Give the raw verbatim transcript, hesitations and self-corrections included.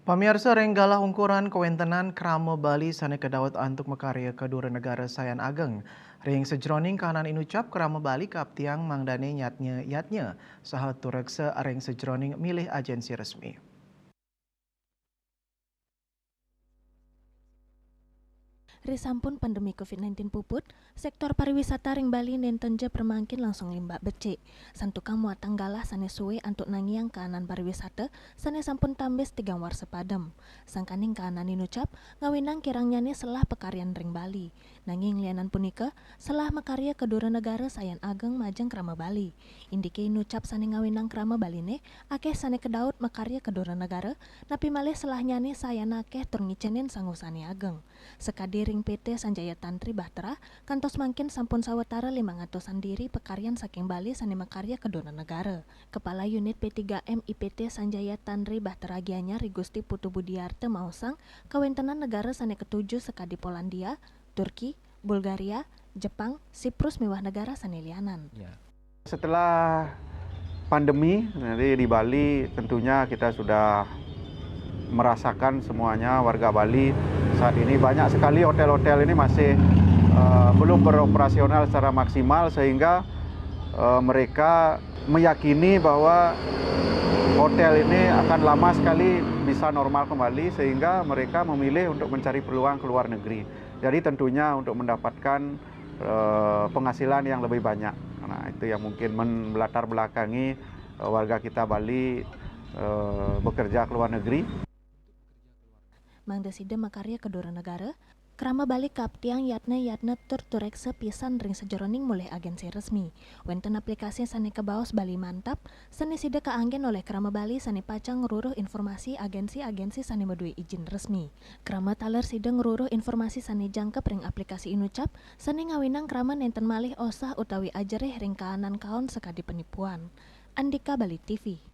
Pamiarsa, ring galah ungkuran kawentenan krama Bali sane kadaut antuk makarya ka dura negara sayan ageng. Ring sajroning kahanan inucap, krama Bali kaaptiang mangdane nyatnya yatnya saha tureksa ring sajroning milih agensi resmi. Risampun pandemi covid nineteen puput, sektor pariwisata ring Bali nenten ja pramangkin langsung limbak becik. Santukan muatang galah sane suwe antuk nangiang kahanan pariwisata sane sampun tambis tigang warsa padem. Sangkaning kahanan inucap, ngawinang kirangnyane selah pakaryan ring Bali. Nanging lianan punika, selah makarya ka dura negara sayan ageng majeng krama Bali. Indike inucap sane ngawinang krama Baline, akeh sane kadaut makarya ka dura negara, napi malih selahnyane sayan akeh tur ngicenin sangu sane ageng. Sakadi ring P T Sanjaya Tantri Bahtera, kantos mangkin sampun sawatara limang atusan diri pakaryan saking Bali sane makarya ka dura negara. Kepala Unit P tiga M I P T Sanjaya Tantri Bahtera Gianyar, I Gusti Putu Budiarta, maosang, kawentenan negara sane katuju sakadi Polandia, Turki, Bulgaria, Jepang, Siprus miwah negara sane lianan. Ya. Setelah pandemi, jadi di Bali tentunya kita sudah merasakan semuanya, warga Bali saat ini banyak sekali hotel-hotel ini masih, eh, belum beroperasional secara maksimal, sehingga, eh, mereka meyakini bahwa hotel ini akan lama sekali bisa normal kembali, sehingga mereka memilih untuk mencari peluang ke luar negeri. Jadi tentunya untuk mendapatkan, eh, penghasilan yang lebih banyak. Nah, itu yang mungkin men-, melatar belakangi, eh, warga kita Bali, eh, bekerja ke luar negeri. Mangda sida makarya ka dura negara, krama Bali kaaptiang yatna-yatna tur tureksa pisan ring sajeroning mulih agensi resmi. Wenten aplikasi sane kabaos Bali Mantap, sane sida kaanggen olih krama Bali sane pacang ngruruh informasi agensi-agensi sane madue ijin resmi. Krama taler sida ngruruh informasi sane jangkep ring aplikasi inucap, sane ngawinang krama nenten malih osah utawi ajerih ring kahanan kaon sakadi penipuan. Andika Bali T V.